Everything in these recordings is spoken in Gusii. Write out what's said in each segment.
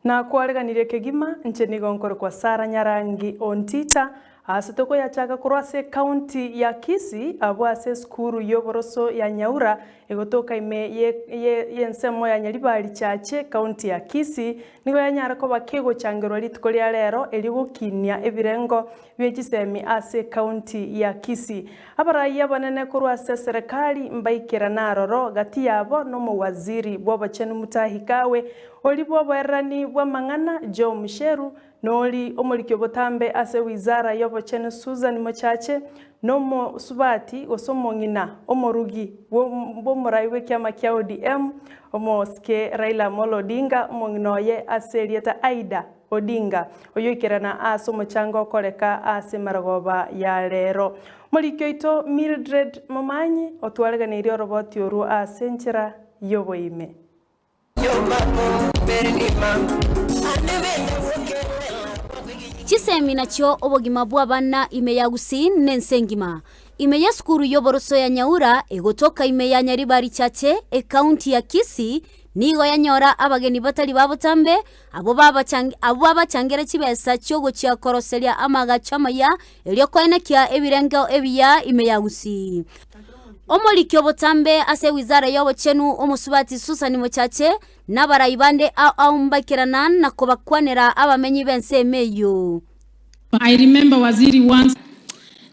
Nakwareganirie kegima, inche nigo nkorokwa Sarah Nyarangi Ontita, Aase tokoyachaka korwa ase ecounty ya Kisii, abwo ase esukuru y'oboroso ya Nyaura egotoka ime y'ensemo ya Nyaribari Chache, county ya Kisii, nigo yanyara koba kegochangerwa rituko ria rero erio gokinia ebirengo bie chisemi ase ecounty ya Kisii. Abarai abanene korwa ase eserekari mbaikerane aroro, gati yabo nomowaziri bw'obochenu Mutahi Kagwe, oria bw'oboererani bw'amang'ana Joe Mucheru, Nori omoriki obotambe ase wizara y'obochenu Susan Mochache, na omosubati gose omong'ina omorugi bw'omorai bw'ekiama kia ODM, omosike Raila Amolo Odinga, omong'ina oye ase erieta Aida Odinga, oyoikerana ase omochango okoreka ase emarogoba ya rero. Moriki oito Mildred Momanyi otwareganeirie oroboti orwo ase enchera y'oboime. Chisemi nachio obogima bw'abana ime ya Gusii nense engima. Ime y'esukuru y'oboroso ya Nyaura egotoka ime ya Nyaribari Chache ekaunti ya Kisii nigo yanyora abageni batari ba botambe abwo abwo babachangere chibesa chiogochia koroseria amaagacho amaya erio koenekia ebirengeo ebiya ime ya Gusii. Omoriki obotambe ase ewizara y'obochenu omosubati Susan Mochache na abarai bande ao ao mbaikerana na kobakwanera abamenyi b'ensemo eyio. I remember waziri once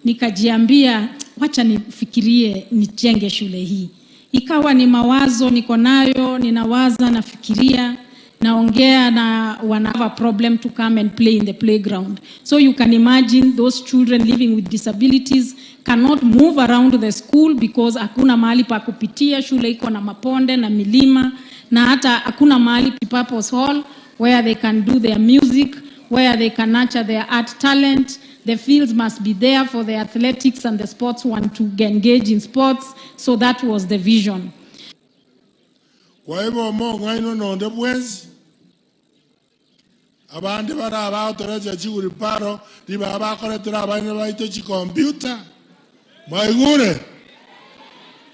nikajiambia wacha nifikirie nijenge shule hii. Ikawa ni mawazo niko nayo, ninawaza, nafikiria, naongea na wana have a problem to come and play in the playground. So you can imagine those children living with disabilities cannot move around the school because hakuna mahali pa kupitia. Shule iko na maponde na milima na hata hakuna mahali purpose hall where they can do their music, where they can nurture their art talent. The fields must be there for the athletics and the sports want to engage in sports. So that was the vision. Kwa hivyo omong'ainwa nonde bwensi, abande bare abagotoretia chiguriparo, ribaga bakoretera abaina baito chikompiuta. Mwaigure?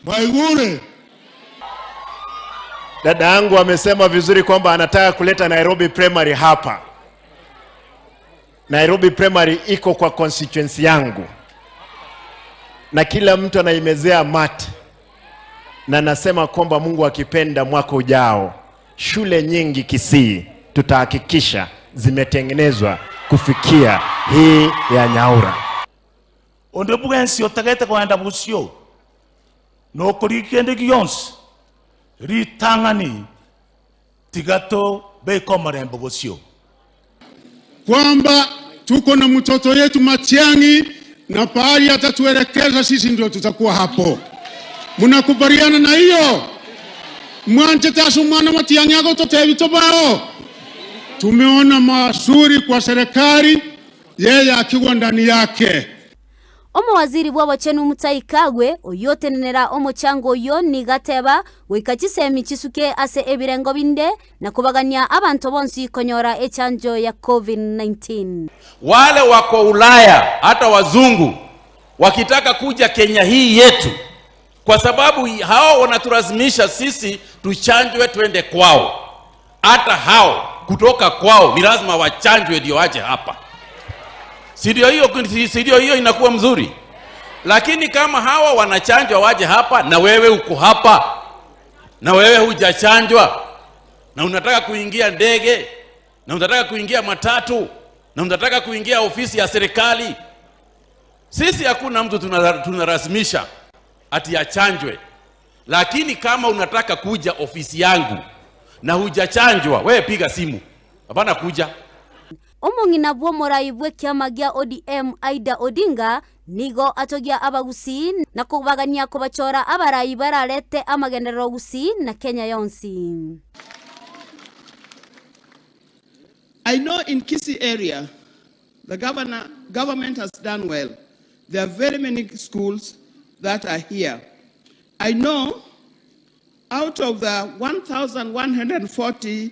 Mwaigure? Dada yangu amesema vizuri kwamba anataka kuleta Nairobi Primary hapa. Nairobi Primary iko kwa constituency yangu na kila mtu anaimezea mate, na nasema kwamba Mungu akipenda, mwaka ujao shule nyingi Kisii tutahakikisha zimetengenezwa kufikia hii ya Nyaura. Onde bwensi otagete kogenda bosio nokorigia kende gionsi, ritang'ani tiga tobeke omorembe bosio. Kwamba tuko na mtoto yetu Matiang'i na pahali atatuelekeza sisi ndio tutakuwa hapo. Mnakubaliana na hiyo? Mwanchete ase omwana Matiang'i agototebia tobao? Tumeona mazuri kwa serikali yeye akiwa ndani yake. Omowaziri bw'obochenu Mutahi Kagwe, oyio otenenera omochango oyio nigo ateba goika chisemi chisuke ase ebirengo binde na kobagania abanto bonsi konyora echanjo ya Covid-19. Wale wako Ulaya hata wazungu wakitaka kuja Kenya hii yetu, kwa sababu hao wanatulazimisha sisi tuchanjwe twende kwao. Hata hao kutoka kwao ni lazima wachanjwe ndio waje hapa, si ndio? Hiyo si ndio? Hiyo inakuwa mzuri. Lakini kama hawa wanachanjwa waje hapa na wewe uko hapa na wewe hujachanjwa na unataka kuingia ndege na unataka kuingia matatu na unataka kuingia ofisi ya serikali, sisi hakuna mtu tunalazimisha ati achanjwe. Lakini kama unataka kuja ofisi yangu na hujachanjwa, wewe piga simu, hapana kuja. Omong'ina bw'omorai bw'ekiama gia ODM Aida Odinga nigo atogia abagusii na kobagania kobachora abarai bararete amagenderero Gusii na Kenya yonsi. I know in Kisii area the governor, government has done well. There are very many schools that are here. I know out of the 1,140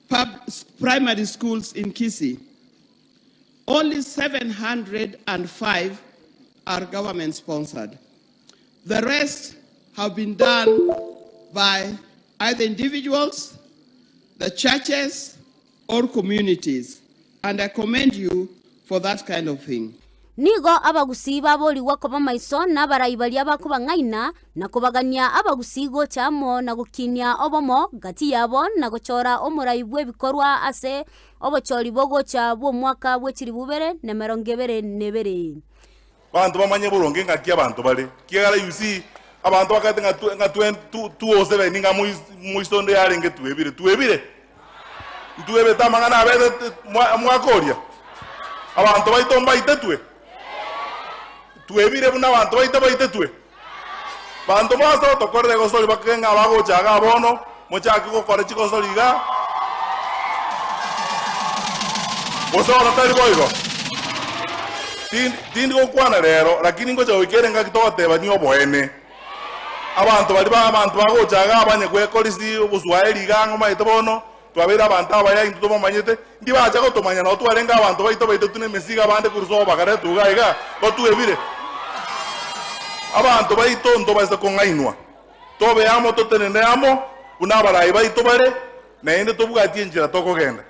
pub, primary schools in Kisii, only 705 are government sponsored. The rest have been done by either individuals, the churches or communities and I commend you for that kind of thing. Nigo abagusii baborigwa koba maiso nabarai baria bakobang'aina, na kobagania abagusii gocha amo na gokinia obomo gati yabo na gochora omorai bw'ebikorwa ase obochori bogocha bw'omwaka bwe chilifu ibere na emerongo ebere na ebere. Abanto bamanye boronge ng'aki abanto bare, ekiagera you see, abanto bakaete ng'a twe ng'a twe tu tuosebeni ng'a mois moiso onde yarenge twebire, twebire? Ntwebete amang'ana abete mwa mwakoria? Abanto baito mbaitetwe? Twebire buna abanto baito baitetwe? Banto bonsi otokorera egosori bakage ng'a abagocha igaa bono, mochake gokora chigosori igaa. Gose bono tari boigo? Tindi tindi gokwana rero, lakini ngocha goika ere engaki togotebania oboene. Abanto baria ba abanto bagocha igaa banye gwekorisia oboswahili igaa ng'a omanyete bono, twabeire abanto abaya intwe tobamanyete, ndibacha gotomanya nabo twarenge abanto baito baitetwe nemesigo abande korwa sobo bakaretwa iga iga, gotwebire. Abanto baito ntobaisa kong'ainwa, tobe amo totenene amo buna abarai baito bare, naende tobwatie enchera tokogenda.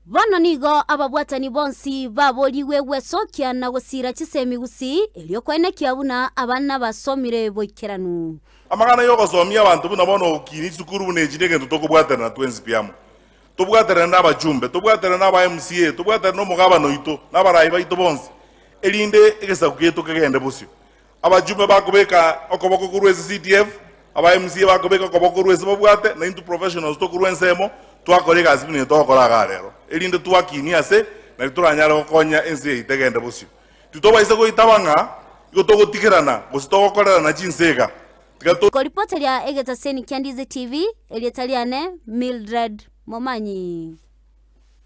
Bono nigo ababwatani bonsi baborigwe gwesokia na gosiira chisemi gusii, erio koenekia buna abana basomire boikeranu. Amang'ana y'ogosomia abanto buna bono ogokinia chisukuru buna echi negento tokobwaterana twensi pi amo. Tobwaterane nabachumbe, tobwaterane naba MCA, tobwaterane nomogabana oito, na abarai baito bonsi, erinde egesaku giaito kegende bosio. Abachumbe bakobeka okoboko korwa ase CDF, aba MCA bakobeka okoboko korwa ase babwate, na intwe professionals tokorwa ensemo, twakora egasi buna eye togokora igaa rero, erinde twakinie ase, nari toranyare gokonya ense yaito egende bosio. Titobaisa goitaba ng'a igo togotigerana gose togokorerana chinsega. Tiga to. Koripoteria egetaseni kia Ndizi TV, erieta riane Mildred Momanyi.